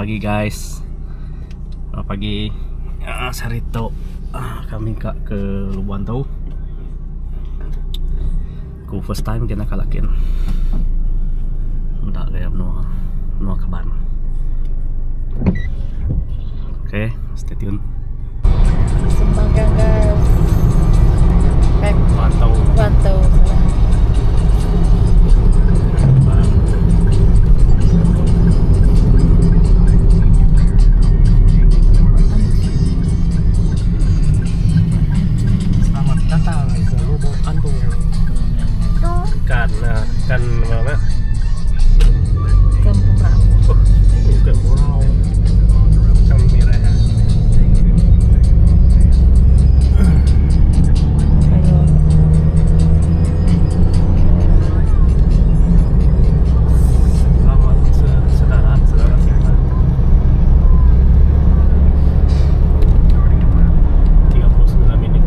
pagi guys. Selamat pagi. Ah, sehari tu ah, kami ka ke Lubuan tu. Ku first time kena kala kin. Meda gaya menua menua kaban. Okay, stay tune. Sembangkang guys. Pantau. Pantau. Selamat datang ke Lubok Antu. Ikan, ikan mana? Ikan purau. Oh, ikan purau. Ikan merah. Selamat saudara, saudara kita. 39 minit.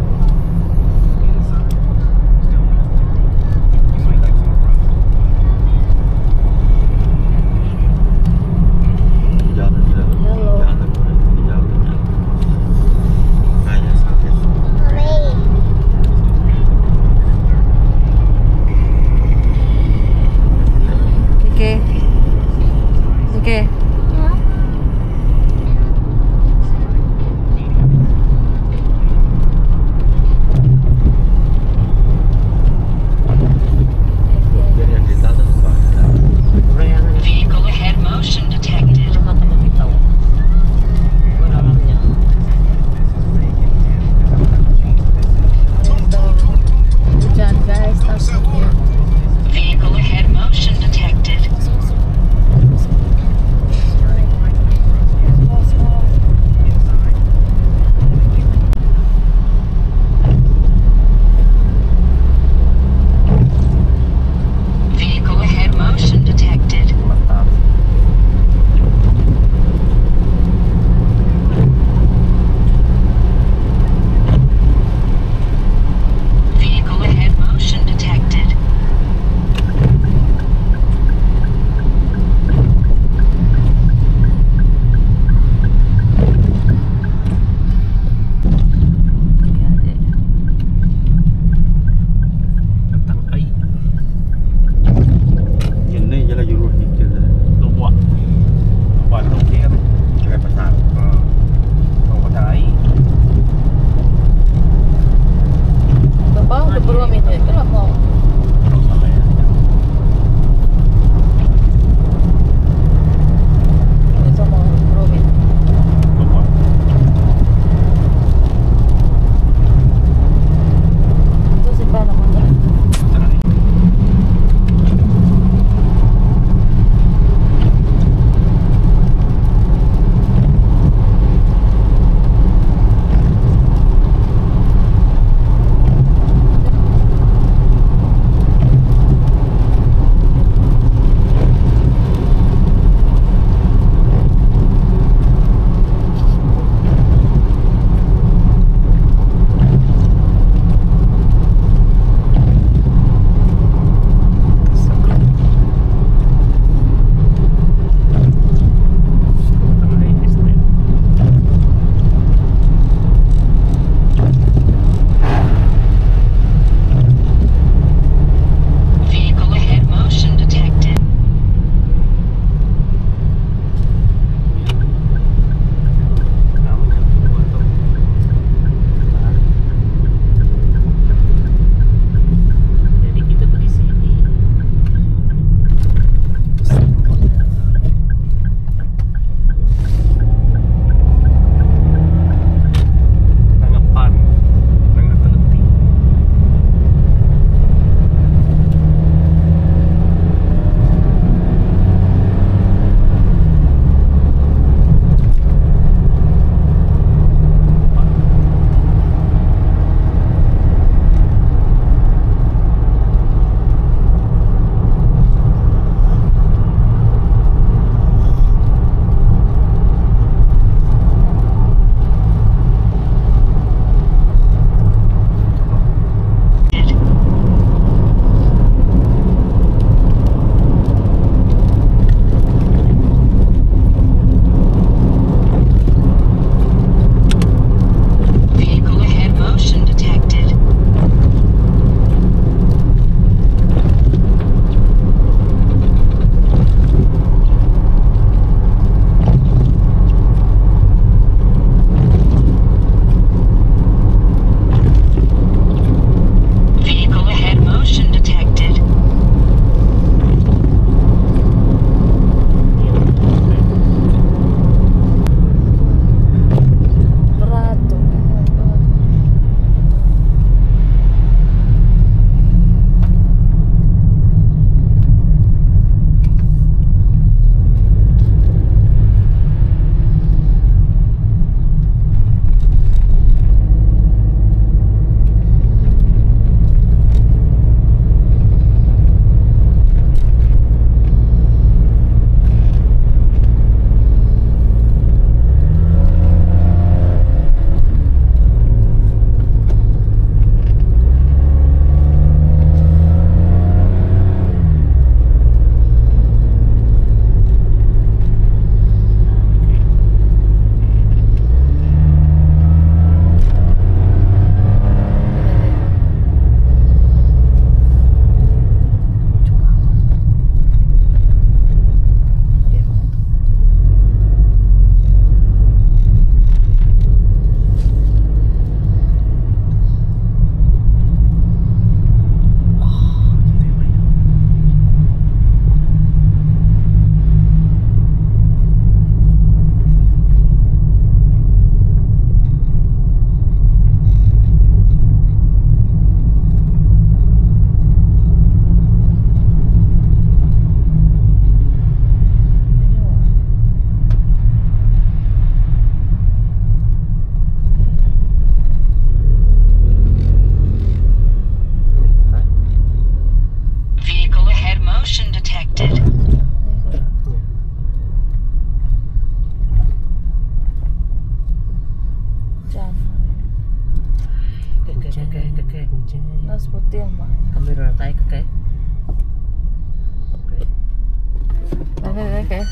Okay.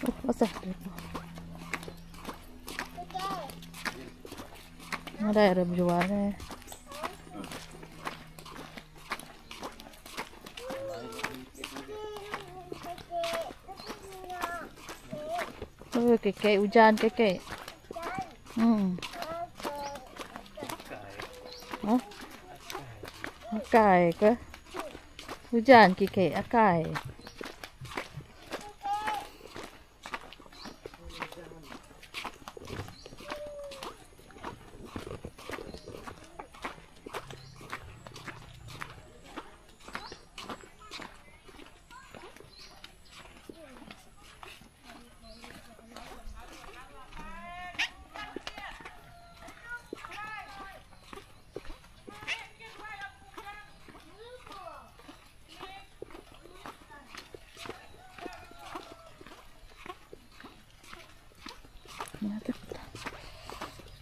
Oh, basah. Ada ada berjual eh. Oh, keke hujan keke. Oh. Akai ke? Hujan keke akai.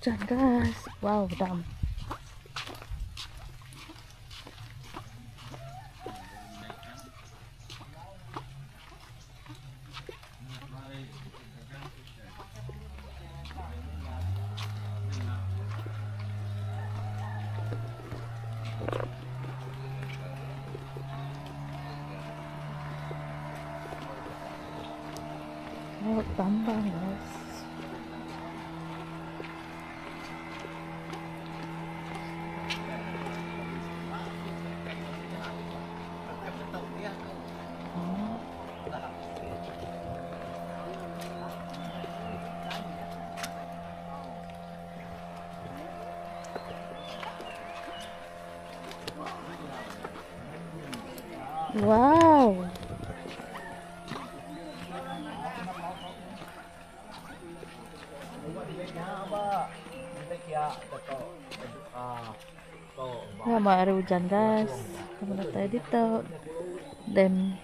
Hujan guys. Wow, dam. Oh, tambang guys. Wow. Lama hari hujan guys. Kami tayo dito. Then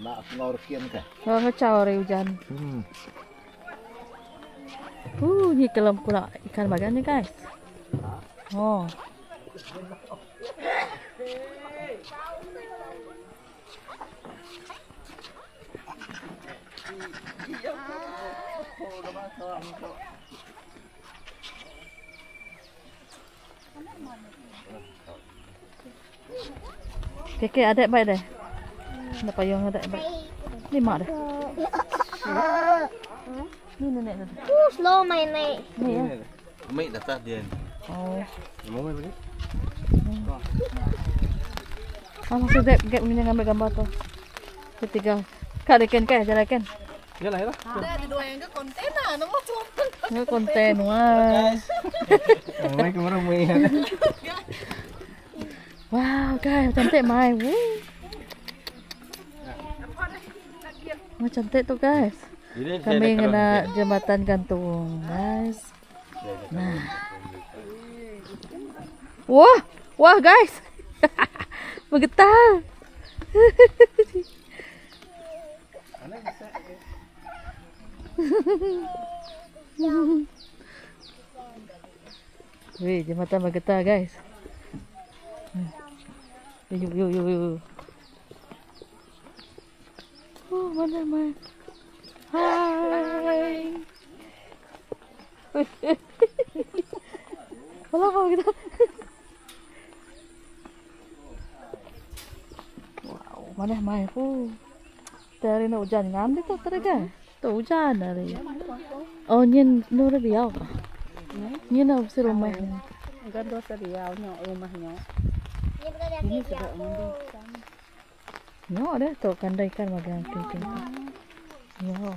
Nak ngorkian ke? Oh, ngecau hari hujan. Ni kelam pula ikan bagan ni guys. Oh. Keke ada baik deh. Ada payung ada baik. Ni mak dah. Ni nenek tu. Slow main naik. Ni ya. Mik datang dia. Oh. Mau main lagi? Ah, masuk gap gap ni ngambil gambar tu. Ketiga. Kak dekan kan jalan kan. Yalah, yalah. Ada dua yang ke konten ah, nama tu. Ni konten wah. Mai ke mana mai. Wow, guys, cantik mai. Woo. Wah, cantik tu guys. Kami kena jembatan gantung, guys. Nah. Wah, wah guys. Bergetar. Wih, jembatan bergetar guys. Yuk, yuk, yuk, yuk. Oh, mana mana. Hai. Wala pa kita. Wow, mana mai hu. Dari na hujan ngam dito talaga. Tu hujan hari. Oh, nyin nu ra biaw. Nyin na si rumah. Gando sa Riau nyo rumahnya. Ini sudah Nyo deh tu kandai ikan magang king. Nyo.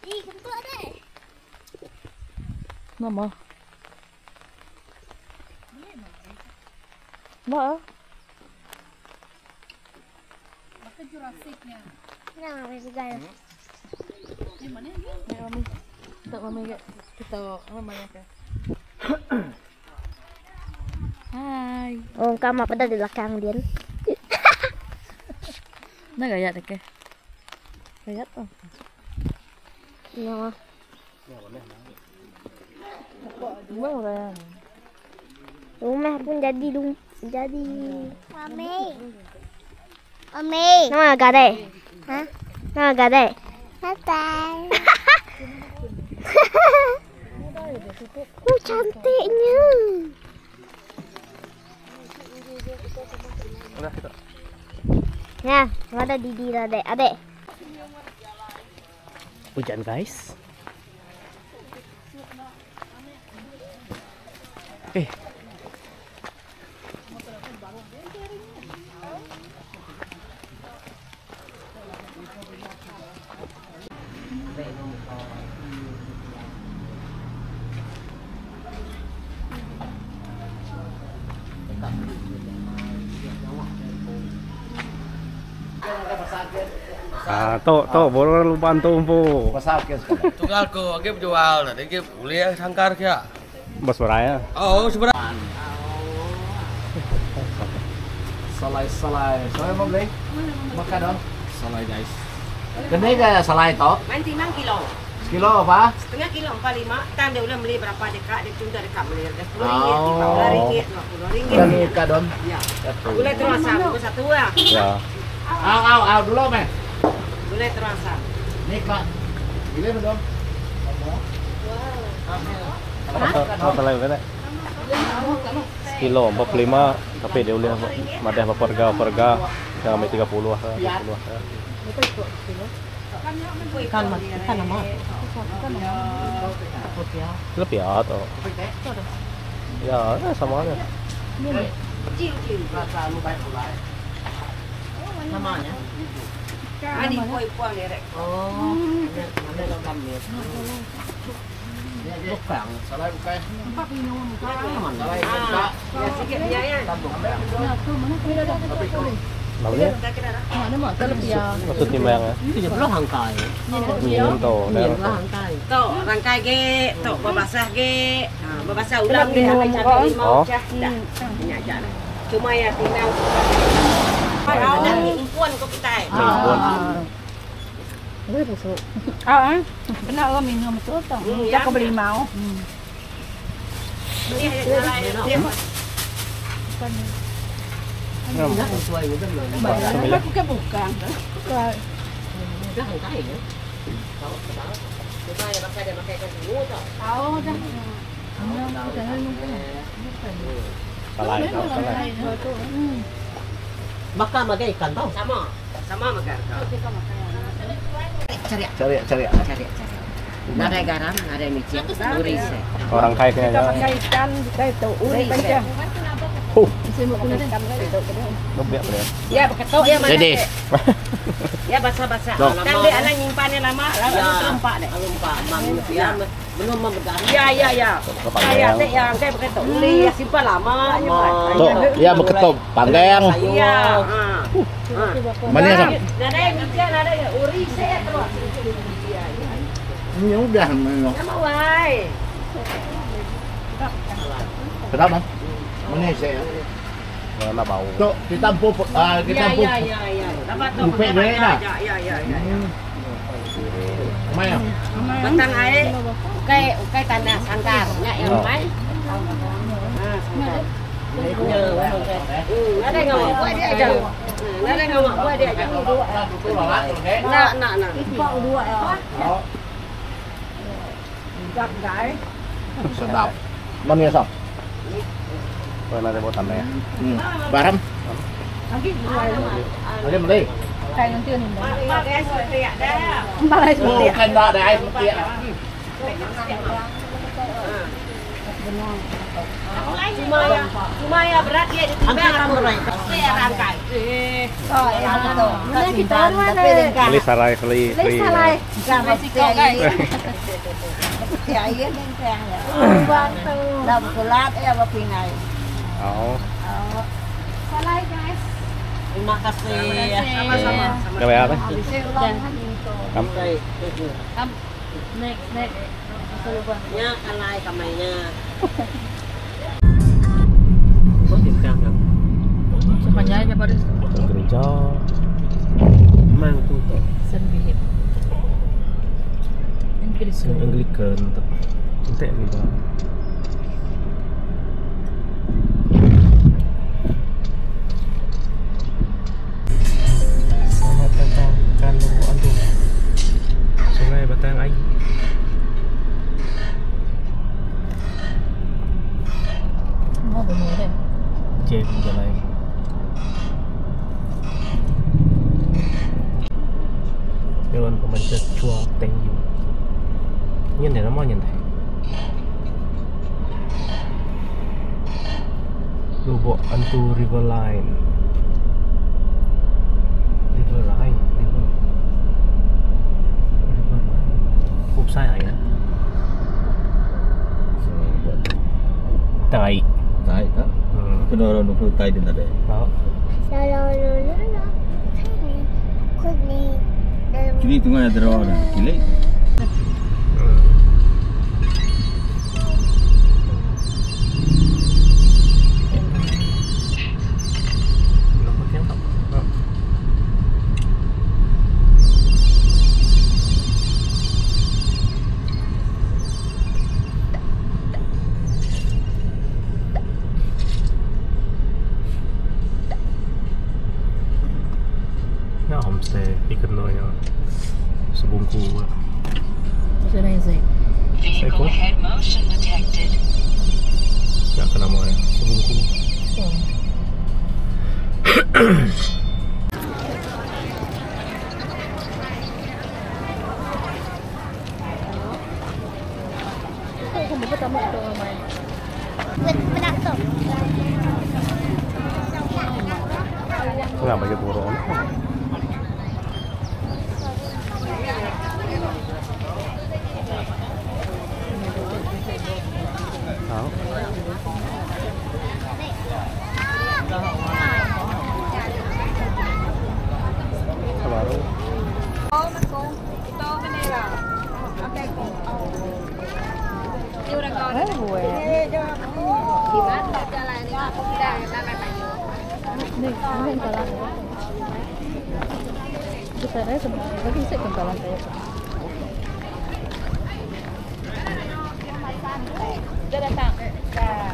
Ih, kentut deh. Nama. Mak. Nah, masih gaya. Tak mami ke kita apa mana ke? Hai. Oh, kamu apa di belakang dia? Nah gaya deh ke. Gaya tuh. No. Gua Rumah pun jadi dum jadi. Mami. Mami. Nama gade. Hah? Nama gade. Bye. Oh, cantiknya. Udah kita. Ya, ada Didi adek, adek. Hujan guys. Eh. Ah, tok tok borong lu bantu empu. Pasal ke sekarang. Tunggal ko, agi jual, nanti agi boleh sangkar kia. Bos beraya. Oh, sebenarnya. Salai salai. Salai mau beli? Makan dong. Salai guys. Kena ke salai toh? Main timang kilo. Sekilo apa? Setengah kilo 45. Tan dia udah beli berapa dekat dia tunda dekat beli harga 10 ringgit, Oh. 15 ringgit, 20 ringgit. Dan ikan dong. Ya. Gulai terasa bukan satu ya. Ya. Au au au dulu meh. Gulai terasa. Ni kak. Gila dong. Oh, salai berapa? Sekilo 45 tapi dia boleh madah berapa harga berapa harga yang ambil 30 lah 20 lah. Ikan mas, ikan nama. Lebih ya atau? Ya, sama aja. Namanya. Ani poi puang ni rek. Oh. Bukan. Salai bukan. Salai buka. Ya sikit minyak ya. Namanya Mana mak terlebih ya. maksud timbang ya. Minum tuh, Tok rangkai ge, tok berbasah ge. Ha, berbasah ulam ge ambil cabai limau Oh. cah. Dah. Minyak aja lah. Cuma ya tinggal. Ada impuan ko kita. Pun. Boleh busuk. Ah, benar orang minum tu tau. Ya, Aku beli mau. Sembilan. Bukan bukan. Tahu dah. Salai, salai. Makan makan ikan tau. Sama. Sama makan. Cari Cari cari. cari cari. Nada garam, nada micin, gurih. Orang kaya Kita kayaknya. pakai ikan, kita itu uri panjang. Huh, Ikan lebih apa ya? Ya, beketok ya mana? Jadi. Ya basah-basah. Tuh. Dan dia anak nyimpannya lama, lalu ya. terlompak deh. Terlompak, ya. Belum membedah. Ya, ya, ya. Saya teh yang saya beketok uli, ya simpan lama. Tuh, ya beketuk panggang. Iya. Mana yang Nada yang micin, nada yang uri saya terus. Ini udah. Nama wai. Kenapa? Mana saya? Mana bau? Tuh, kita pun kita Ya, pun ya, ya, ya. Dapat tu. Bupek dia lah. Ya, ya, ya, ya. Mana? Batang air, ukai, ukai tanah sangkar. Nyak yang Oh. mai. Ah, sangkar. Ada yang ngawak buat dia aja. Ada yang ngawak buat dia aja. Nak, nak, nak. Sedap. Mana yang Mana ada bau tanah ya? Barang. Ada beli. Pakai seperti ada. Oh, bukan tak ada air putih. Cuma ya, cuma ya berat dia ditimbang aku. Saya rangkai. Kita mana? Beli sarai, beli beli. Oh. Salai guys. Terima kasih. Sama-sama. Dah bayar kan? Kam. Next, next. Nya alai kamai nya. Sepanjang nya pada Gereja. Mang tu tu. Saint Philip. Saint Anglican tu. Entek gereja. Selamat datang ke Lubuk Antu. Sungai Batang Ai. Mau benar deh. Jem jalai. Dewan Pemanca Chua Teng Yu. Nyen deh nama nyen deh. Lubok Antu River Line. River Line, River. River Line. Hup sai ai kan? Batang Ai. Tai tak? Kena orang 20 tai dia tak ada. Tahu. Kini tunggu ada orang dah. Kilik. Kenapa tiang tak? Ya homestay ikan nonya sebungku. Macam mana Zek? Seekor. Ya kena nama ya sebungku. Oh. Kamu pertama tu main. Kenapa dia turun? Tahu. Baru. Ni, ini kentalan. Kita ada semua. Bagi saya kentalan saya. Dah datang. Dah.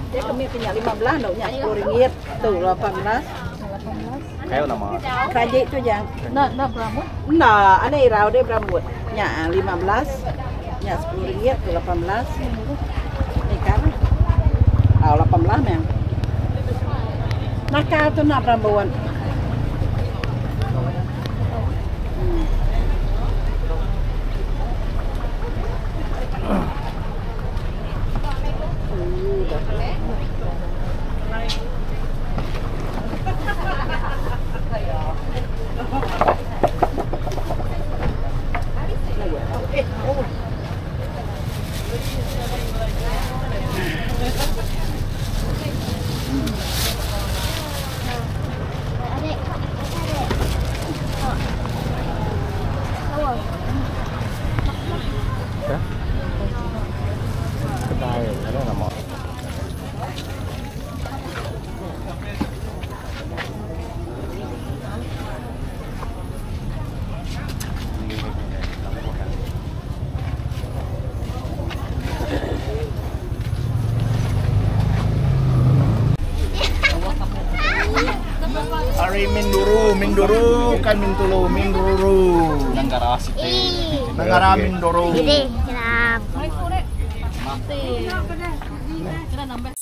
Dia kami punya 15, nak punya 10 ringgit. Tu 18. Kayak nama. Kerajaan tu je. Nak nak berambut? Nah, aneh irau dia berambut. Nya 15, nya 10 ringgit tu 18. Ni kan? Ah 18 memang. Nakal tu nak berambut. Ya. Kedai ada nama. Ari Minduru, Minduru, kan Mintulu, Minduru. Nanggara site. Nangara Minduru. Ini, kenapa? Kena nambah.